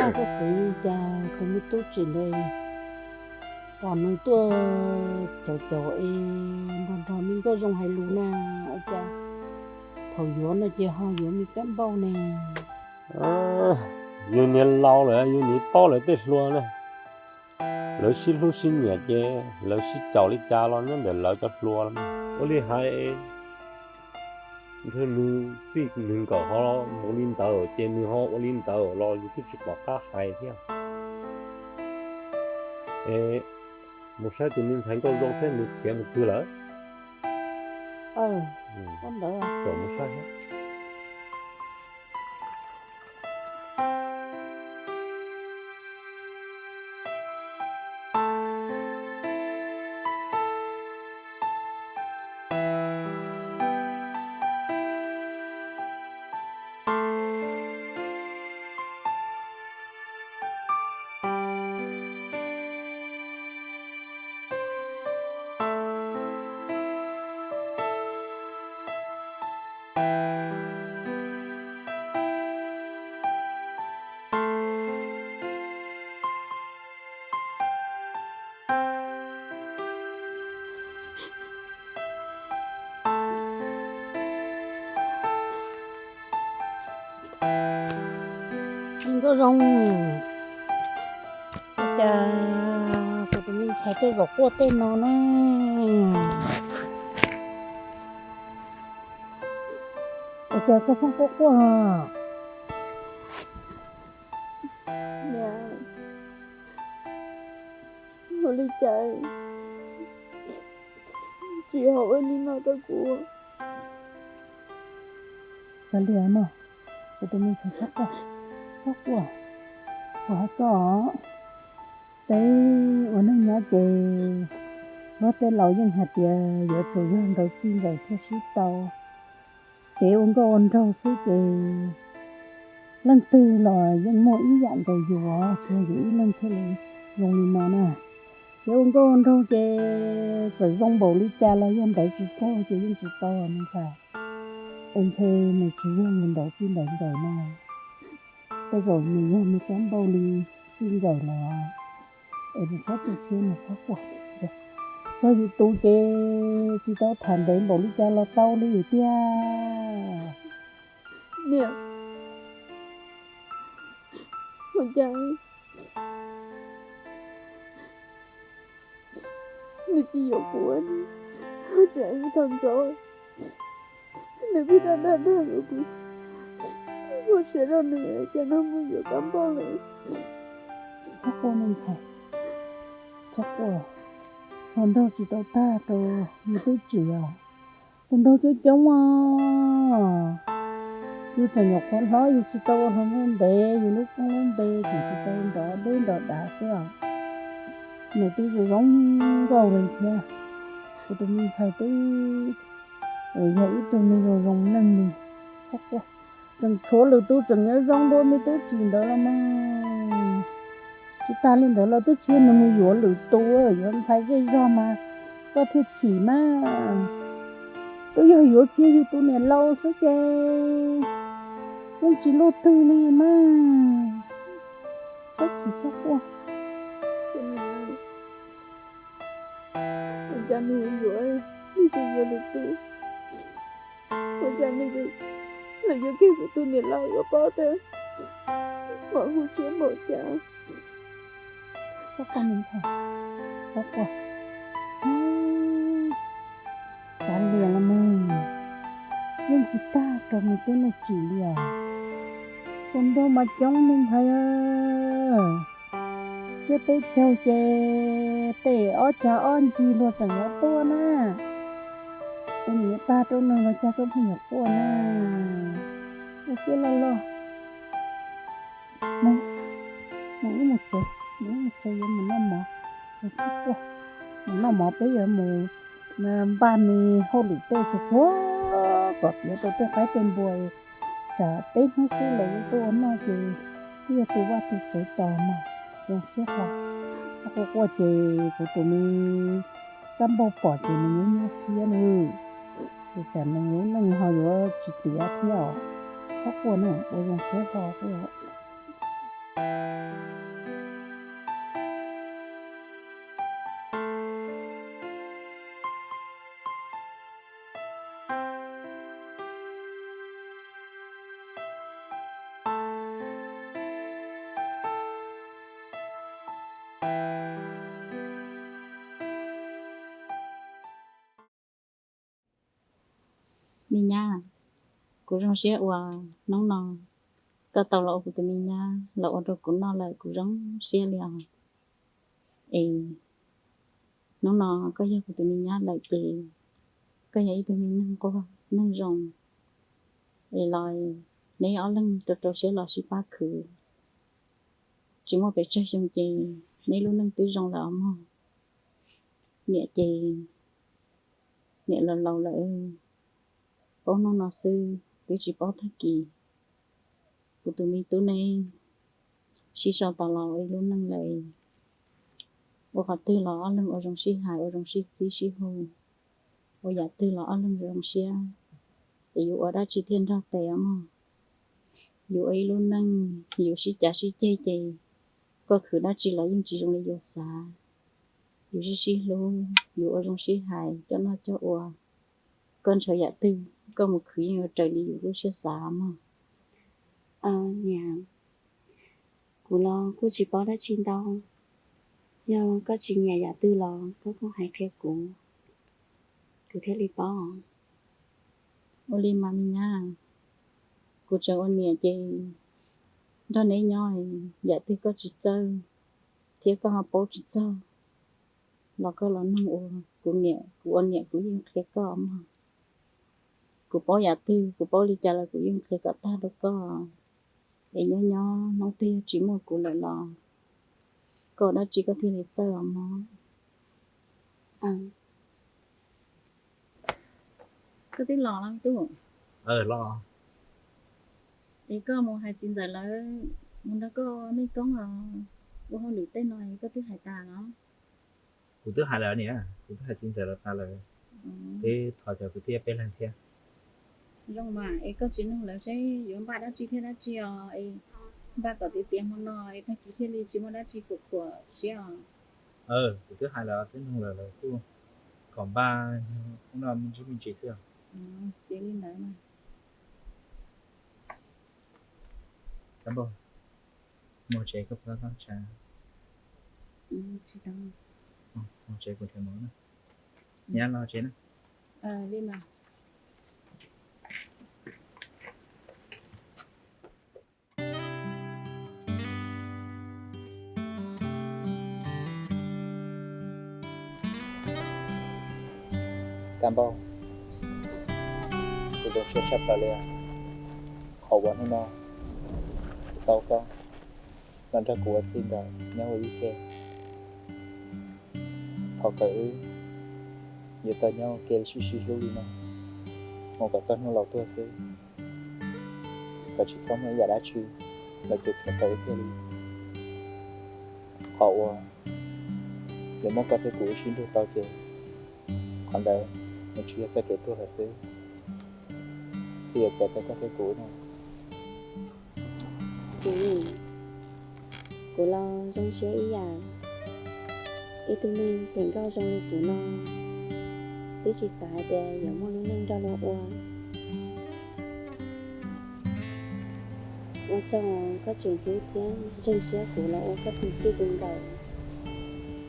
Koj txiv, cas tus me tub tsim ntawd pom nws tuaj caum caum es nrog nrog me nkauj zoo hais lus na, ua cas thaum yuav no ces ho yuav me kab npauj ne? Yus niam laus lawm, yus niam paub lawv tej hluas na. Lawv sib hlub sib nyiam ces lawv sib caum li cas los nyob ntawm lawv cov hluas. Ua li hais, ntshe nws txij nws nkawm ho mus li ntawd ces nws ho ua li ntawd los yus twb tsis pom qab hais thiab. Es mus saib tus me ntxhais nkauj zoo saib nws khiav mus twg lawm. Mus saib. Me nkauj zoo, ua cas kuv tus me ntxhais tuaj zaum quaj tej no na? Ua cas koj pheej quaj quaj? Niam, ua li cas tsis ho ua li no rau kuv? Kav liam mog, kuv tus me ntxhais txhob quaj, txhob quaj. Kuv hais koj, peb ua neej nyob ces luag tej laus yeej hais tias yuav tsum yog nraug txij nkawm thiaj sib tau. Kev ua nkauj ua nraug xwb ces leej twg los yeej muaj ib yam nkaus yus, tsis yog yus ib leeg thiaj li zoo li no na. Kev ua nkauj ua nraug ces txawm zoo npaum li cas los yog nrauv tsis raug ces yeej tsis tau me ntxhais. Es ntshe nws tsis yog nws nrauv txij nrauv nkawm no, tej zaum nws yog me kab npauj li txij nkawm los. Es nws txhob tu siab, nws txhob quaj. Txog yus tus ces tsis tau tham ntev npaum li cas los tau li tiag. Niam, ua cas nws tsis yuav kuv, ua cas thaum ntxov nws pheej dag dag dag yuav kuv, muaj siab rau nws, cas no mus yuav kab npauj lawm. Txhob quaj me ntxhais, txhob quaj. Hluas nraug tsis tau tag rau me tub tsim os. Hluas nraug coob coob os. Yus tseem nyuam qhuav hlob, yus tsis tau ua hluas nkauj ntev, yus lub koob lub npe tseem tsis tau nrov deb nrov dav xwb os. Nws twb zoo zoo nkauj li thiab. Kuv tus me ntxhais twb yog ib tug me zoo zoo neeg li. Tseem tshuav lwm tus tseem nyob zoo dua me tub tsim ntawd los mas. Tsis tas li ntawd los twb tsis yog nws mus yuav lwm tus, yuav ntxhais zej zog mas koj thiaj chim mas. Twb yog yuav kiag yus tus niam laus xwb ces yeej tsis luaj twg li mas. Txhob chim txhob quaj. Ua cas nws yuav, nws tsis yuav lwm tus? Ua cas nws yuav kiag kuv tus niam laus yuav paub tias mam hu siab npaum cas? Txhob quaj me ntxhais, txhob quaj. Kav liam los mas, yeej tsis tag rau me tub me tsim li os. Tus nraug mas coob me ntxhais, tsiab peb caug ces tej ob cag ob ncig luag tseem yuav tuaj na. Tus niam tag rau nws los cas koj pheej yuav quaj na. Ua siab loj loj. Mus, mus ib mus tsev, mus ib mus tsev yuav mus noj mov, mus noj mov peb yuav mus npaj me hauj lwm tej tsuag tsuag kom piav rau tej qaib tej npua, tsam peb hnub xwb lawv yuav tuaj ua noj ces twb yog tu vaj tu tsev tos mog. Zoo siab hlo, quaj quaj ces kuv tus me kab npauj pom ces nws yuav nyuaj siab nawb. Ces tsam nws lub neej ho yuav tsis tiav thiab os. Txhob quaj na, ua zoo siab hlo xwb. Me nyab, kuv zoo siab uas hnub no koj tau los ua kuv tus me nyab los ua rau kuv noj lawm, kuv zoo siab li os. Es hnub no koj yog kuv tus me nyab lawm ces koj yog ib tug me neeg nquag neeg zoo. Es los neb ob leeg rau rau siab los sib pab khwv. Tsis muaj pes tsawg xyoo ces neb lub neej twb zoo lawm os mog. Niam ces niam laus laus lawm, paub hnub no xwb twb tsis paub tag kis. Kuv tus me tub neb sib sau tas los ua ib lub neej lawm. Ua qhov twg los ob leeg ua zoo sib hais, ua zoo sib txib sib hu, ua yam twg los ob leeg zoo siab, es yus ua dab tsi thiaj nrog tes os mog. Yus ua ib lub neej yus sib cav sib ceg ces koj khwv dab tsi los yeej tsis zoo li yus xav. Yus sib sib hlub, yus ua zoo sib hais, coj noj coj ua, koj ntshaw yam twg koj mus khwv yeej yuav raws li yus lub siab xav mog. Niam, kuv los kuj tsis paub dab tsi ntau, yog koj tsis nyiam yam twg los koj kuj hais qhia kuv, kuv thiaj li paub. Ua li mas me nyab, kuv tseem ua niam ces nrog neb nyob, yam twg koj tsis txawj thiab koj ho paub tsis txog los koj los nug ua kuv niam, kuv ua niam kuv yeej qhia koj mog. Kuv paub yam twg, kuv paub li cas los kuv yeej qhia kom tag rau koj. Es nyob nyob hnub twg yog tsis muaj kuv lawm los koj ua dab tsi koj thiaj li txawj os mog. Koj twb los los tub? Es koj mus hais txiv ntxawm lawv mus nrog koj mej koob los ua hauj lwm tej no koj twb hais tas los? Kuv twb hais lawm niam, kuv twb hais txiv ntxawm lawv tas lawm. Twb thov cov kwv tij peb leeg thiab. Zoo mas es koj tsis nug lawv seb yuav npaj dab tsi thiab dab tsi os, es npaj kom tiav tiav hmo no es tag kis thiaj li tsis muaj dab tsi khuam khuam siab os. Kuv twb hais lawm, twb nug lawm, lawv kuj kom npaj hnub no me ntsis me ntsis xwb os. Ces li ntawd mas. Kab Npauj, mus tsev koj puas tau tshais? Mus tsev kuv nrhiav mov na. Nyab los tsev na. Li mas. Kab Npauj, kuv zoo siab tshaj plaws li os, qhov uas hnub no kuv tau koj los nrog kuv ua txij nkawm nyob ua ib ke. Thov kom wb yuav tau nyob ua ke sib sib hlub li no mus kom txog hnub laus tuag xwb, kom tsis txhob muaj ib yam dab tsi los cuam tshuam tau wb kiag li. Qhov uas yuav muab koj thiab kuv wb sib nrug tau ces qhov ntawd nws tsuas yog txoj kev tuag lawm xwb, thiaj yuav kaw tau koj thiab kuv no. Txiv, kuv los zoo siab ib yam. Ib tug neeg phem nkauj zoo li kuv no twb tsis xav hais tias yuav muaj lub neej nrog luag ua. Ua tsaug koj tseem hlub thiab ntseeg siab kuv los ua koj tus txij tus nkawm.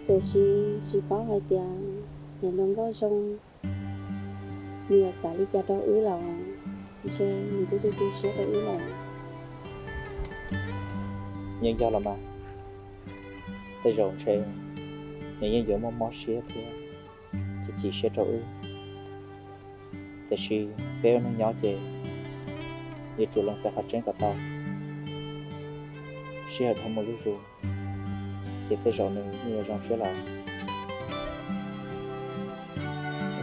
Tiam sis tsis paub hais tias niam hluas nkauj zoo nws yuav xav li cas rau wb los ntshe nws twb tu tu siab rau wb lawm. Yeej yog los mas, tej zaum ntshe nws yeej yuav muaj mob siab thiab chim chim siab rau wb. Tiam sis peb ua neej nyob ces yuav tsum lees txais qhov tseeb kom tau. Sij hawm dhau mus zuj zus ces tej zaum nws yeej yuav zoo siab los.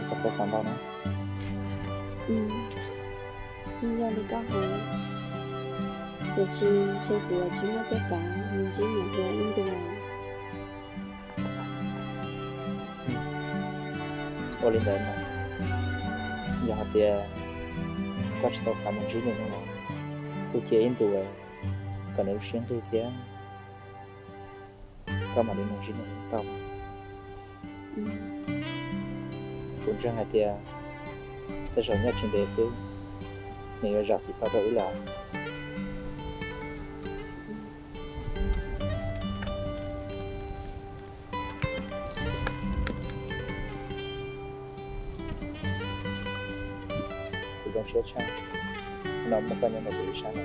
Koj txhob xav ntau na. Yeej yog li koj hais, tiam sis ntshe kuv yuav tsis muaj caij kav mus ntsib niam hluas ib ntus. Ua li ntawd mas, yog hais tias koj tsis tau xav mus ntsib nws no los, kuj cia ib ntus kom nws lub siab nqig thiab koj mam li mus ntsib nws tau. Kuv ntseeg hais tias tej zaum nyob tsis ntev xwb nws yuav zam txim tau rau wb lawm. Kuv Siab tshaj, no muab koj nyob ntawm kuv ib sab na.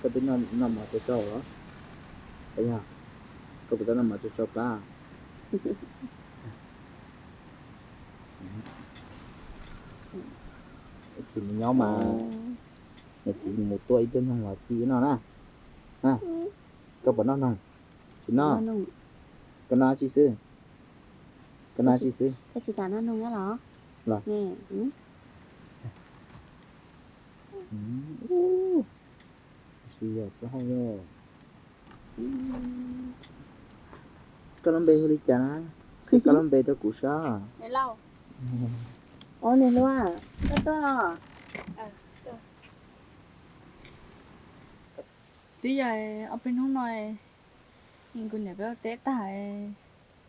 Koj twb noj mov tso tso los? Yog, koj puas tau noj mov tso tso plab? Tab sis nws nyob mas, niam txiv mus tua ib tug noog los ci noj na. Koj puas noj noog? Tsis noj. Koj noj dab tsi xwb? Koj noj dab tsi xwb? Koj tsis tas noj noog los? Los. Tsis yog plaub hau. Koj lub npe hu li cas na? Qhia koj lub npe rau kuv saib. Ov, niam hluas, koj tuaj. Twb yog ob peb hnub no kuv niam peb ua teb tag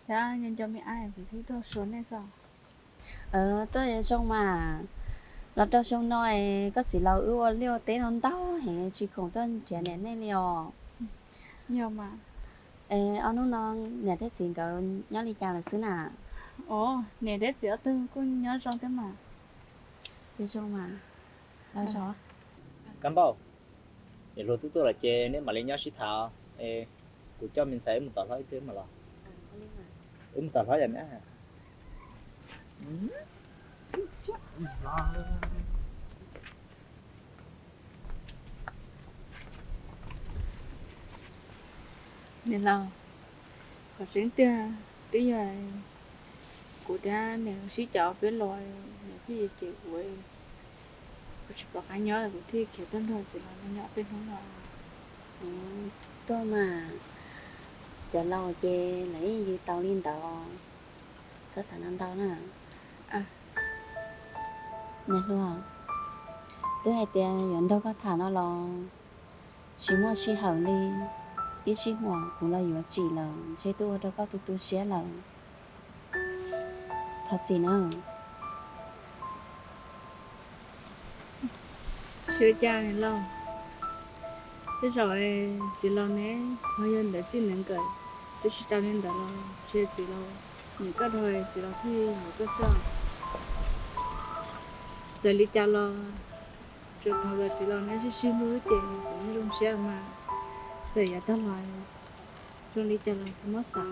thiab nco nco me ab kuv thiaj tuaj xyuas nej xwb. Tuaj zoo mas, los rau xyoo no koj txiv laus wb ua liaj ua teb no ntau heev tsis khoom tuaj nrhiav niam nej li os. Yog mas. Ob hnub no niam thiab txiv nkawd nyob li cas lawm xwb na? Ov, niam thiab txiv ob tug kuj nyob zoo thiab mas. Zoo mas. Kab npauj, niam hluas twb tuaj lawm ces neb mam li nyob sib tham. Kuv coj me ntxhais wb mus tom hlob ib pliag mam los. Wb mus tom hlob yom me ab. Niam laus, qhov tseeb tiag twb yog kuv thiab niam sib cav peb los, niam pheej cem kuv, kuv tsis pom qab nyob kuv thiaj khiav tuaj nrog txiv laus no nyob peb hnub no. Tuaj mas, cov laus ces lawv yeej yws tau li ntawd, txhob xav ntau ntau na. Niam hluas, twb hais tias yuav nrog koj tham no los tsis muaj sij hawm li, ib sij huam kuv los yuav tsim lawm ntshe twb ua rau koj tu tu siab lawm. Thov txim na. Xyov cas niam laus, tej zaum txiv laus neb ho yog ntawd txij ntawd nkawm, twb tsis tas li ntawd los ntshe txiv laus nyiam koj dhau txiv laus thiaj yuav koj xwb. Txawm li cas los tsuas thov kom txiv laus neb sib sib hlub ces kuv yeej zoo siab mas. Txawm yav tag los zoo li cas los txhob muab xav.